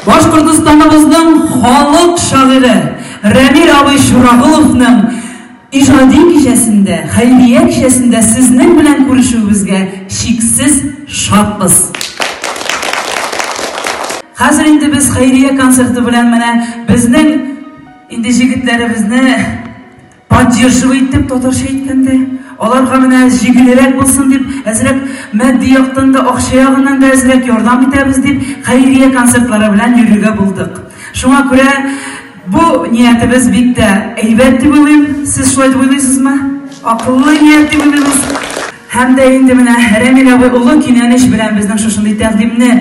Башкортостаныбызның халык шагыйре Рәмил абый Чурагуловның иҗади кичәсендә, хәйрия кичәсендә сезнең белән күрешүебезгә чиксез шатбыз. Хәзер инде без хәйрия концерты белән менә безнең инде җегетләребезне поддерживать дип татарча әйткәндә, аларга менә җиңелрәк булсын дип, әзрәк матди яктан да, акча ягыннан да әзрәк ярдәм итәбез дип, хәйрия концертлары белән йөрергә булдык. Шуңа күрә бу ниятебез бик тә әйбәт дип уйлыйм. Сез шулай дип уйлыйсызмы? Акыллы ният дип уйлыйбыз. Һәм дә инде менә Рәмил абый олы кинәнеч белән безнең шушындый тәкъдимне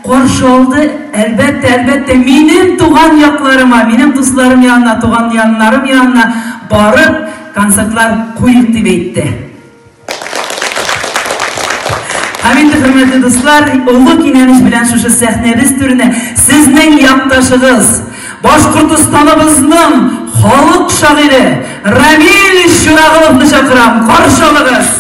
каршы алды. Әлбәттә, әлбәттә, минем туган якларыма, минем дусларым янына, туган яннарым янына барып концертлар куйык дип әйтте. Һәм инде, хөрмәтле дуслар, олы кинәнеч белән шушы сәхнәбез түренә сезнең якташыгыз, Башкортостаныбызның халык шагыйре Рамил Чурагуловны чакырам. Каршы алыгыз!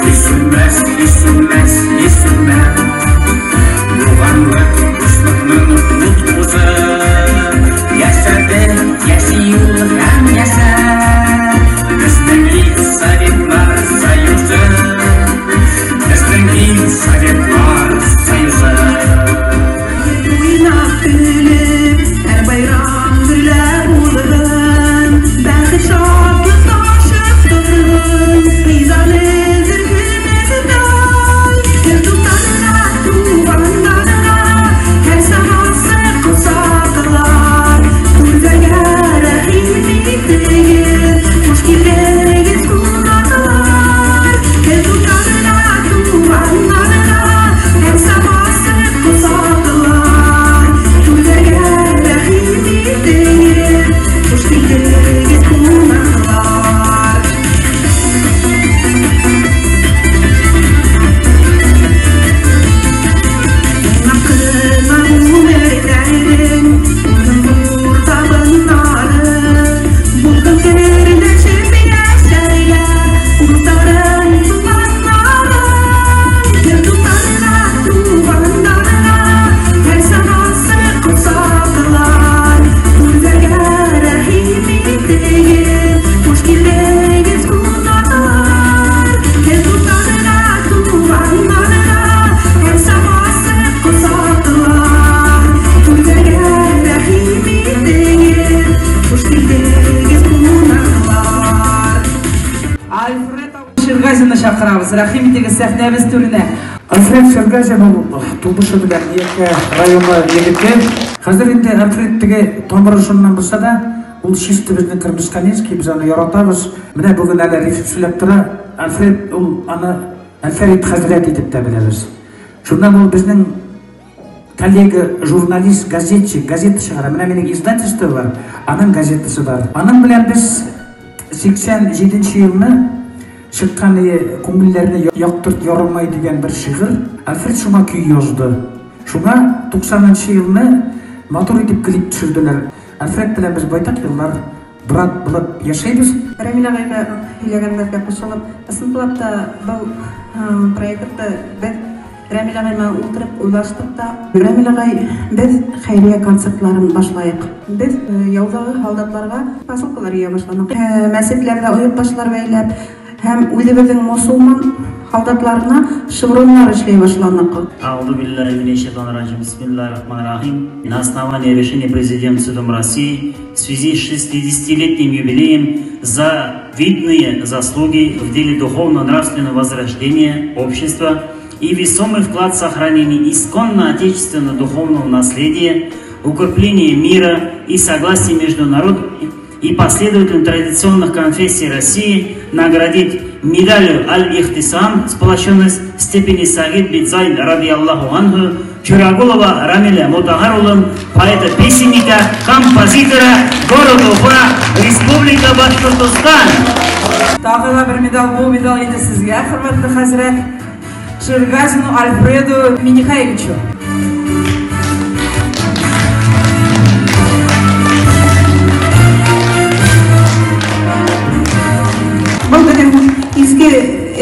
Hiç sünmez, hiç sünmez, hiç sünmez. чакырабыз. Рәхим итегез сәхнәбез түренә. Альфред Шергазин ул тумышы белән Миякә районы егете. Хәзер инде Альфред теге тамыры шуннан булса да, ул чисто безнең Кырмыскалинский, без аны яратабыз. Менә бүген әле Риф сөйләп тора. Альфред ул аны Әлфәрит хәзрәт итеп тә беләбез. Шуннан ул безнең коллега, журналист, газетчик, газета чыгара. Менә минем издательство бар, аның газетасы бар. Аның белән без 87 елны чыккан «Күңелләрне яктырт ярылмай» дигән бер шигырь. Альфред шуңа көй язды. Шуңа 90 елны матур итеп клип төшерделәр. Альфред белән без байтак еллар брат булып яшәйбез. Рамил агайга һөйләгәннәргә кушылып, ысынлап та был проектты без Рамил агай менән утырып уйлаштык та. Рамил агай, без хәйрия концертларын башлайык. Без яудагы солдатларга посылкалар ия башладык. Мәчетләрдә оекбашлар бәйләп һәм үзебезнең мусулман солдатларына шевроннар эшли башладык. Аузу биллахи минаш шайтанир раджим. Бисмиллахир рахманир рахим. На основании решения президента Судом России в связи с 60-летним юбилеем за видные заслуги в деле духовно-нравственного возрождения общества и весомый вклад в сохранение исконно отечественного духовного наследия, укрепление мира и согласия между народами и последователям традиционных конфессий России наградить медалью Аль-Ихтисам, сплоченность степени Сагид Бидзайн ради Аллаху анху, Чурагулова Рамиля Мутагарулым, поэта-песенника, композитора города Уфа, Республика Башкортостан. Тагы да бер медаль, бу медаль инде сезгә, хөрмәтле хәзрәт Шергазину Альфреду Минихаевичу. Был беҙҙең изге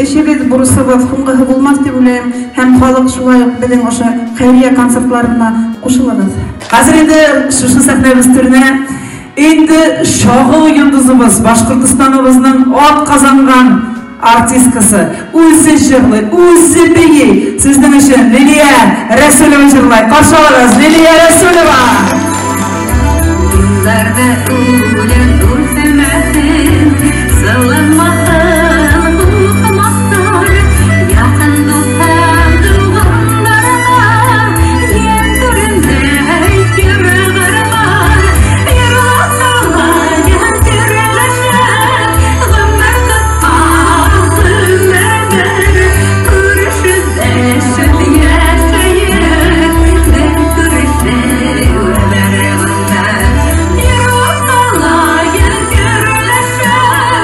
эшебеҙ, бурысыбыҙ, һуңғыһы булмаҫ тип уйлайым. Һәм халыҡ шулай уҡ беҙҙең ошо хәйриә концертларына ҡушылығыҙ. Хәзер инде шушы сәхнәбеҙ түренә инде шағыл йондоҙыбыҙ, Башҡортостаныбыҙҙың ат ҡазанған артисткасы, үҙе җырлый, үҙе бейей. Сезнең өчен Лилия Рәсүлева җырлай. Каршы алыгыз, Лилия Рәсүлева. Юлларда үлән үсмәһен, сыланмаһын ҡурҡмаҫтар, яҡын дуҫ һәм туғандарға йән түрендәй йырғырмар, йырлап һалайым төрләшеп, ғүмер ҡыҫҡа, ғүмер бер, күрешеп йәшәйек, бер күрешеү бер ғүмер. Йырлап һалайым төрләшеп,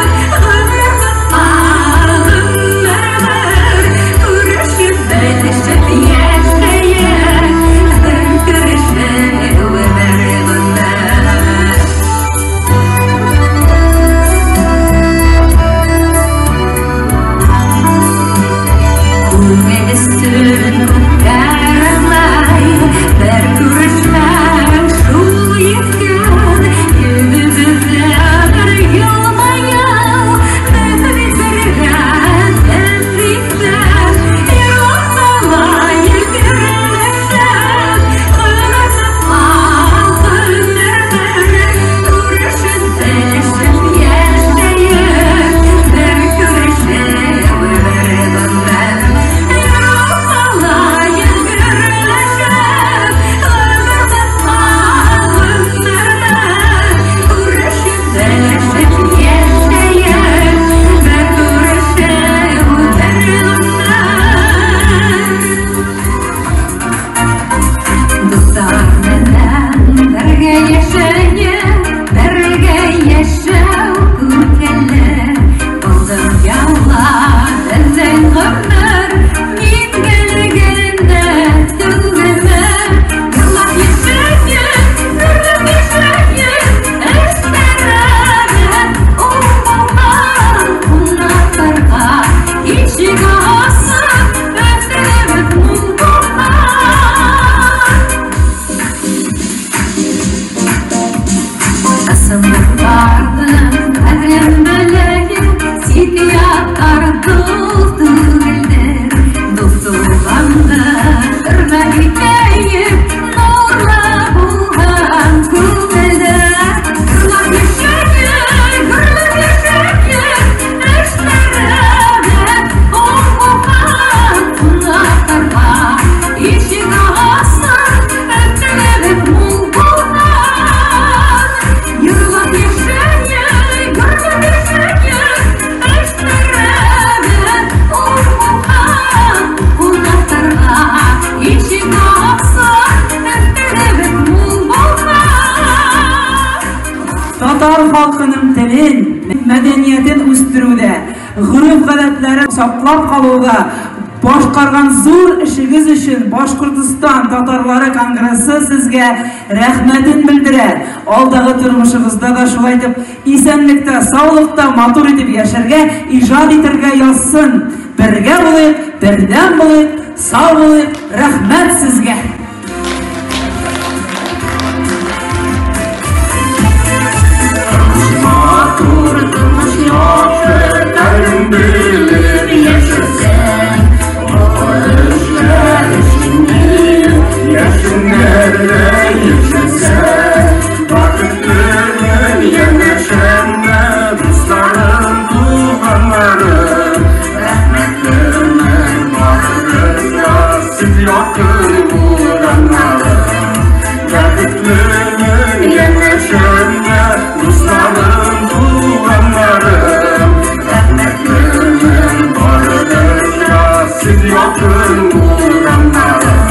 Татар халкының телен, мәдәниятен үстерүдә, гореф-гадәтләрен саклап калуда башкарган зур эшегез өчен Башкортостан татарлары конгрессы сезгә рәхмәтен белдерә. Алдагы тормышыгызда да шулай итеп исәнлектә, саулыкта матур итеп яшәргә, иҗат итәргә язсын. Бергә булыйк, бердәм булыйк, сау булыйк. Рәхмәт сезгә. Матур тормыш яхшы, кадерен белеп яшәсәң, эшләр өчен яшеннәрдә яшәсәң, бәхетлемен янәшәмдә дусларым, туганнарым, рәхмәтлемен барыгызга, сез якын булганнарым. Бәхетлемен янәшәмдә дусларым, туганнарым, рәхмәтлемен барыгызга, сез якын булганнарым.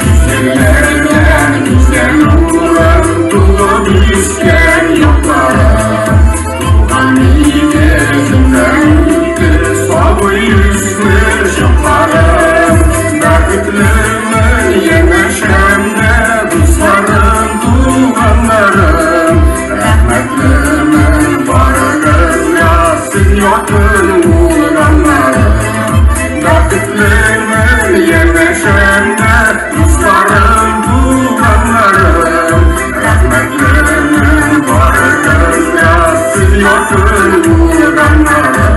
Гүзәлләрдән гүзәл урын, тулып үскән якларым, туган нигеземдә үтте сабый үсмер чакларым. Бәхетлемен янәшәмдә дусларым, туганнарым, рәхмәтлемен барыгызга, сез якын булганнарым. Бәхетлемен янәшәмдә дусларым, туганнарым, рәхмәтлемен барыгызга, сез якын булганнарым.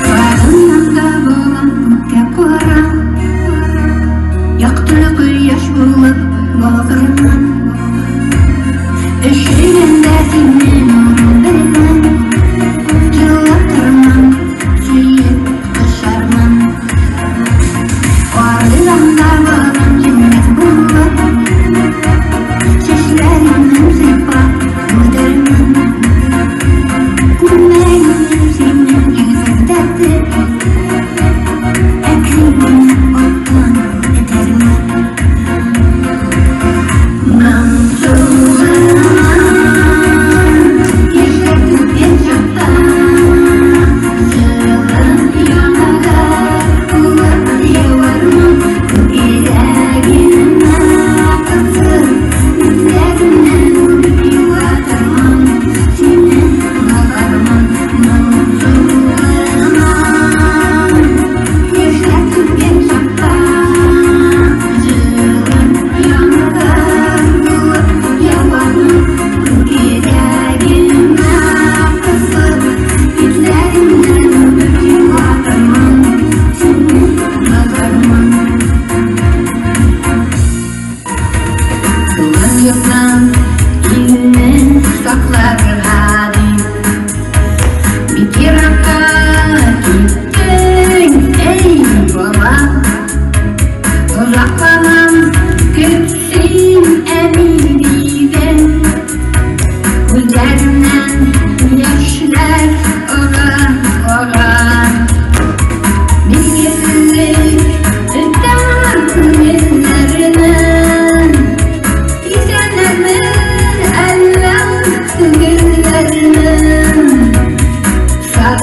Караңгыда булам күккә карап, Якты кояш булып балкырмын. Өшегәндә синең нурың белән Җылытырмын, сөеп кочармын. Караңгыда булам җәннәт булып, Чәчләреңне сыйпап үтермен. Күрмәгән синең йөзеңдә Әкрен генә аттан этәрмен. Яшьләр түккән чакта, җылы яңгыр булып явармын. Күкрәгемә кысып, күзләремне үбеп юатырмын. Сине назармын, моңсуланам. Яшьләр түккән чакта, җылы яңгыр булып явармын. Күкрәгемә кысып, битләремне үбеп юатырмын. Сине назармын. Туган йортның илне сакларга дип, Бик еракка киттең, әй бала. Озакламам, көт син әни дидең. Күзләреңнән яшьләр ага-ага. Билгесезлек өтә күңелләреннән. Исәннәрме әллә түгелләрмен? Сагыш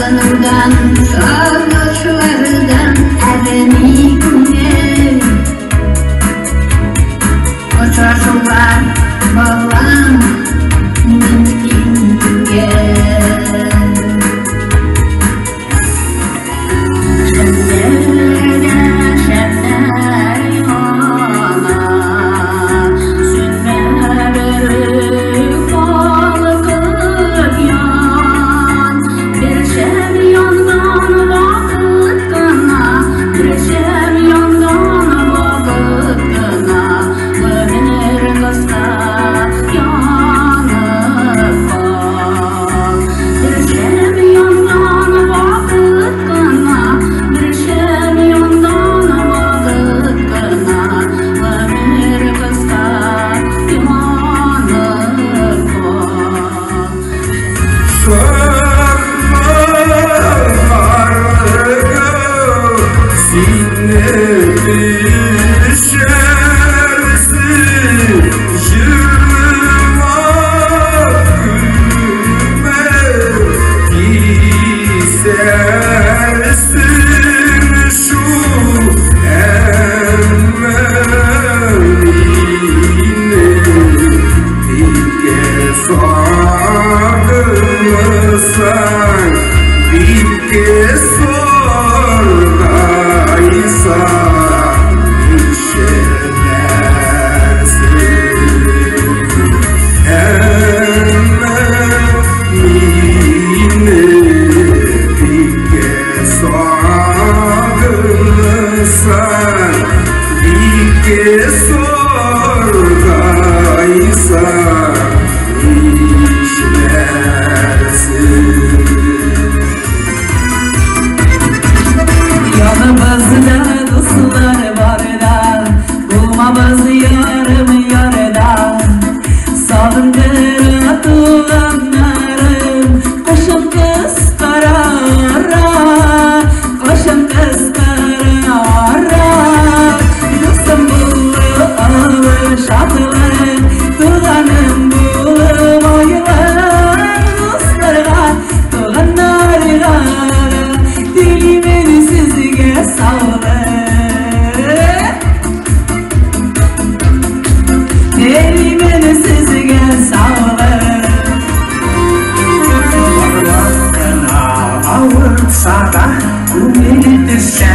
булса да күңел төшә,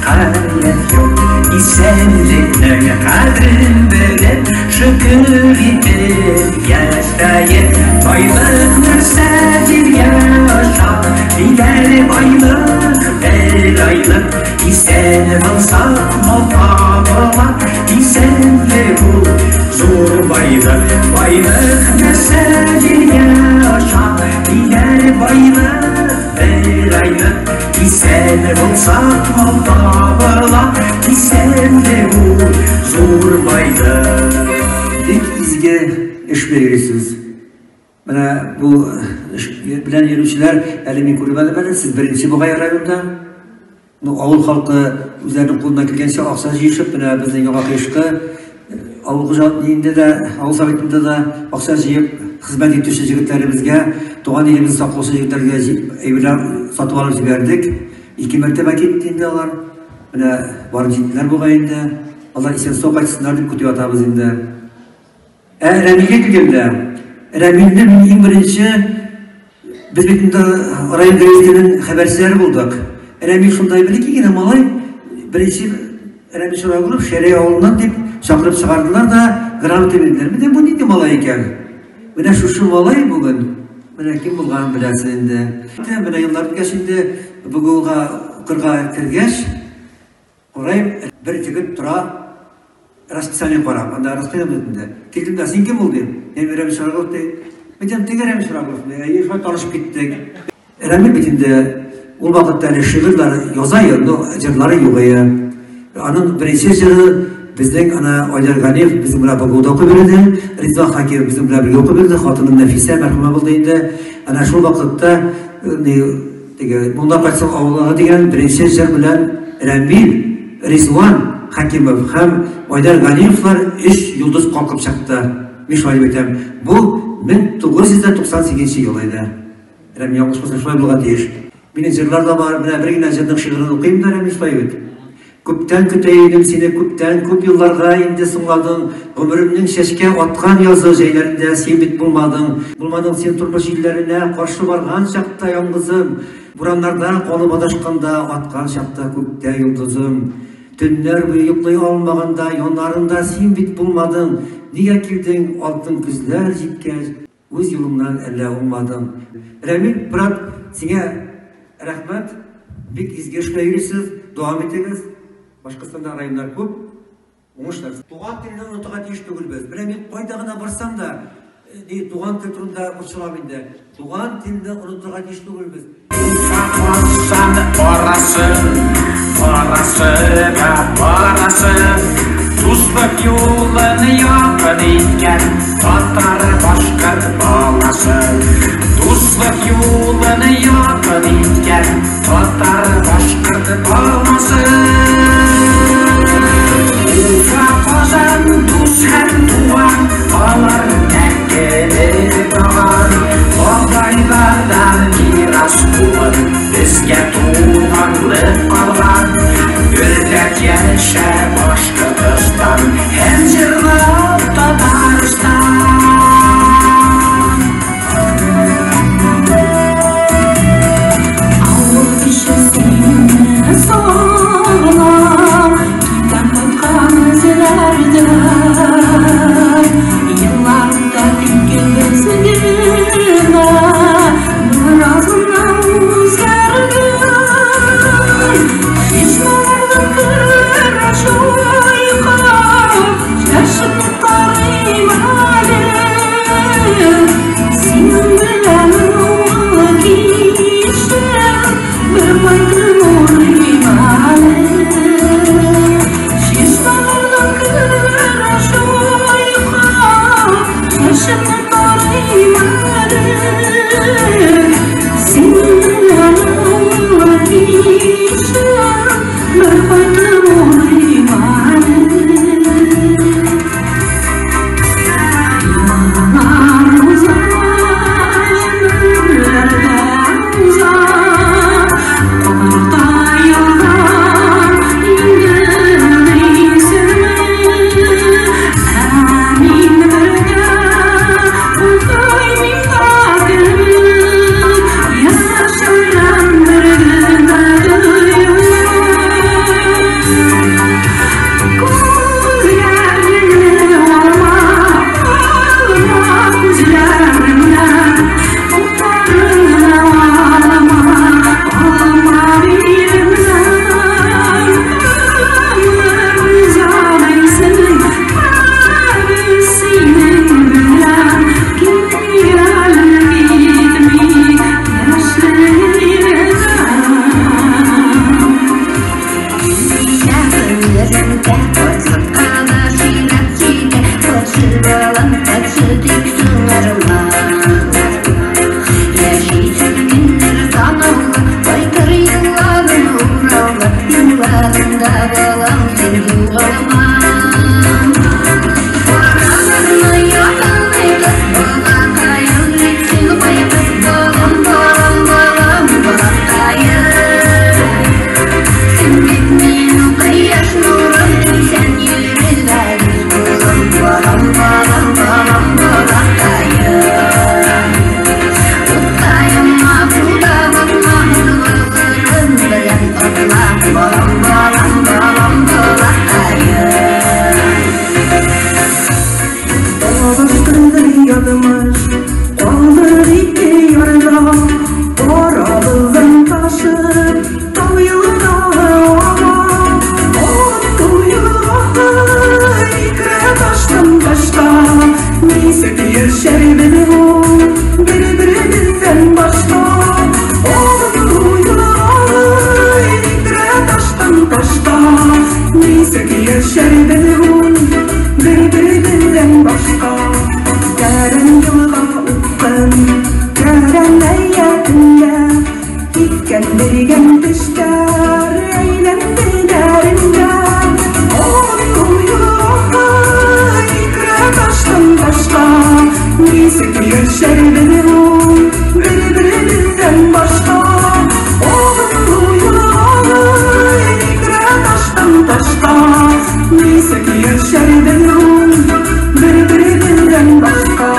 каять юк. Исәнлекнең кадерен белеп, шөкер итеп яшәеп. Байлык нәрсә җиргә аша, диләр байлык бер айлык. Исән булсак мал табыла, исәнлек ул зур байлык. Байлык нәрсә җиргә аша, диләр байлык бер айлык. Исән булсак мал табыла, исәнлек ул зур байлык. Бик изге эш белән йөрисез. Менә бу эш белән йөрүчеләр әле мин күрмәдем әле, сез беренче бугай районда. Ну, авыл халкы үзләренең кулыннан килгәнчә акча җыешып, менә безнең Яңа Кыешкы авыл хуҗалыгында да, авыл советында да акча җыеп хезмәт итүче җегетләребезгә, туган илебезне саклаучы җегетләргә әйберләр сатып алып җибәрдек. 2 мәртәбә китте инде алар. Менә барып җиттеләр бугай инде. Алар исән-сау кайтсыннар дип көтеп ятабыз инде. Ә Рәмилгә килгәндә, Рәмилне мин иң беренче без бит инде район гәзитенең хәбәрчеләре булдык. Рәмил шундай бәләкәй генә малай, беренче Рәмил Чурагулов Шәрәй авылыннан дип чакырып чыгардылар да грамота бирделәр. Менә бу нинди малай икән? Менә шушы малай бүген менә кем булганын беләсез инде. Менә еллар үткәч инде БГУга укырга кергәч, карыйм, бер егет тора, расписание карап, анда расписание бит инде. Килдем дә, син кем ул дим. Мин Рәмил Чурагулов ди. Мин дим, теге Рәмил Чурагулов. Әйе, шулай танышып киттек. Рәмил бит инде ул вакытта әле шигырьләр яза, но җырлары юк иде. Аның беренче җыры безнең ана Айдар Ганиев безнең белән БГУда укып йөрде, Ризван Хакимов безнең белән бергә укып йөрде, хатыным Нәфисә мәрхүмә булды инде. Ана шул вакытта теге Монда кайтсак авылга дигән беренче җыр белән Рәмил, Ризван Хакимов һәм Айдар Ганиевлар 3 йолдыз калкып чыкты. Мин шулай дип әйтәм. Бу 1998 ел иде. Рәмил ялгышмасам шулай булырга тиеш. Минем җырлар да бар, менә бер генә җырның шигырен укыйм да, Рәмил, шулай бит. Күптән көтә идем сине, күптән, күп елларга инде соңладың. Гомеремнең чәчкә аткан язы җәйләрендә син бит булмадың. Булмадың син тормыш җилләренә каршы барган чакта ялгызым. Бураннарда калып адашканда аткан чакта күктә йолдызым. Төннәр буе йоклый алмаганда яннарында син бит булмадың. Нигә килдең алтын көзләр җиткәч, үз юлыңнан әллә уңмадың. Рәмил, брат, сиңа рәхмәт. Бик изге эшләр йөрисез, дәвам итегез. Башкортстанда районнар күп. Уңышлар. Туган телне онытырга тиеш түгелбез. Менә мин кайда гына барсам да, туган тел турында борчылам инде. Туган телне онытырга тиеш түгелбез. Казан арасы, арасы да барасы. Дуслык юлын якын иткән татар башкорт баласы. Дуслык юлын якын иткән татар башкорт баласы. Уфа, Казан, дус һәм туган, алар мәңгелек таган. Бабайлардан мирас булып, безгә туганлык калган. Гөрләп яшә Башкортстан һәм җырлап Татарстан. Авыл кешесен сагынам, китәм кайткан эзләрдә. Еллар үтә икебез генә, беразына үзгәргән. Ташып, тау елга ага. Олы елгага икрә таштан ташка. Нисек яшәрбез ул бер-беребездән башка? Олы елгага икрә таштан ташка. Нисек яшәрбез ул бер-беребездән башка? Тәрән елга упкын, тәрән әйәтендә киткән бергән төшләр әйләнде дәрендә. Олы елгага икрә таштан ташка. Нисек яшәрбез ул бер-беребездән башка? Олы елгага икрә таштан ташка. Нисек яшәрбез ул бер-беребездән башка?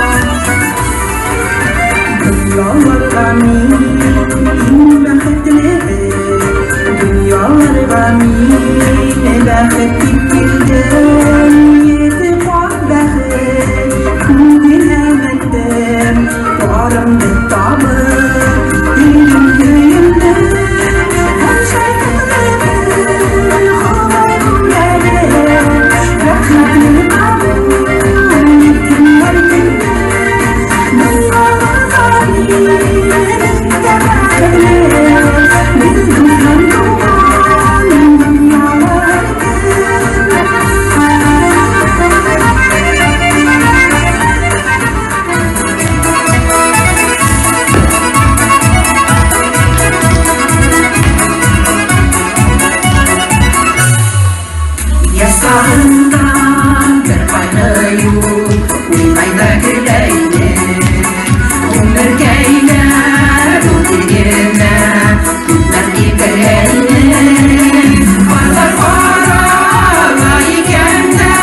Дөньяларга мин иң бәхетле, дөньяларга мин бәхет дип килдем. Ете кат бәхет күгенә мендем, парымны табып, илем көендем. Һәм шәфкатьле Ходай бүләге, рәхмәтне кабул иттем һәр көнне. Дөньяларга мин дә бәхетле, безнең һәм туган дөньялар Ясағында бер кайгы юк, уйнай да көлә иде. Гомеркәйләр ул генә, күпләр китерә иде. Карлар карала икән дә,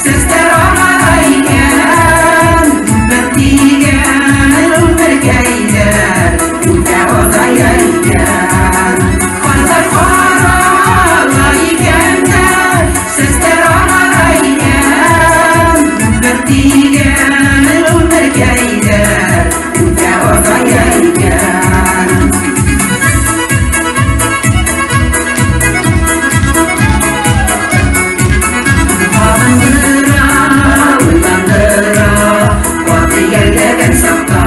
сезләр агара икән. Гомер дигән гомеркәйләр үтә озая икән. Карлар карала икән дә, сезләр агара икән. Гомер дигән гомеркәйләр үтә озая икән. Сагындыра, уйландыра, вакыт йәлләгән чакта.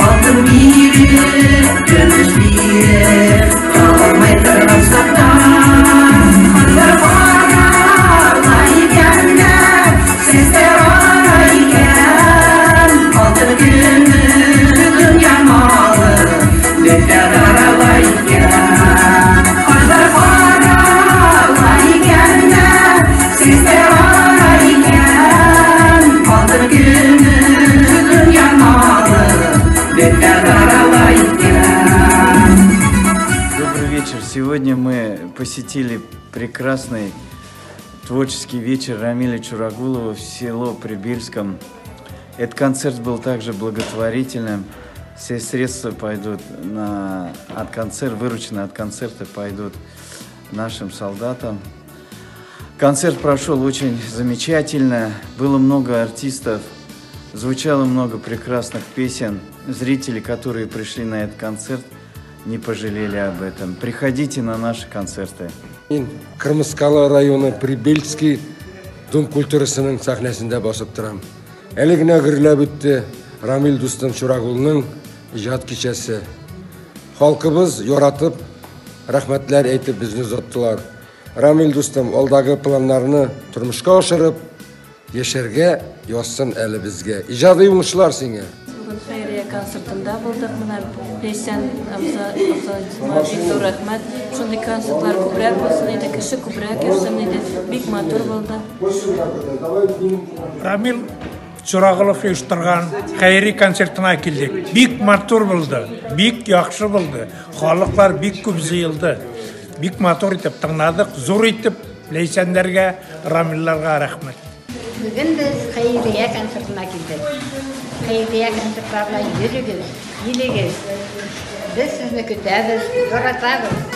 Алтын биреп, көмеш биреп, калмай торган чакта. Карлар карала икән дә, сезләр ара икән. Алтын көмеш дөнья малы бетә тарала икән. Карлар карала икән дә, сезләр ара икән. Алтын көмеш дөнья малы бетә тарала икән. Добрый вечер. Сегодня мы посетили прекрасный творческий вечер Рамиля Чурагулова в село Прибельском. Этот концерт был также благотворительным. Все средства пойдут от концерта, вырученные от концерта пойдут нашим солдатам. Концерт прошел очень замечательно. Было много артистов, звучало много прекрасных песен. Зрители, которые пришли на этот концерт, не пожалели об этом. Приходите на наши концерты. Мин Кырмыскалы районы Прибельский дом культурасының сәхнәсендә басып торам. Әле генә гөрләп үтте Рамил дустым Чурагулның иҗат кичәсе. Халкыбыз яратып, рәхмәтләр әйтеп безне озаттылар. Рамил дустым, алдагы планнарны тормышка ашырып, яшәргә язсын әле безгә. Иҗади уңышлар сиңа. Бүген хәйрия концертында булдык. Менә Ләйсән абза бик зур рәхмәт. Шундый концертлар күбрәк булсын иде, кеше күбрәк йөрсен иде. Бик матур булды. Рамил Чурагулов оештырган хәйри концертына килдек. Бик матур булды, бик яхшы булды. Халыклар бик күп җыелды. Бик матур итеп тыңладык, зур итеп Ләйсәннәргә, Рамилларга рәхмәт. Бүген без хәйрия концертына килдек. Хәйрия концертларына йөрегез, килегез. Без сезне көтәбез, яратабыз.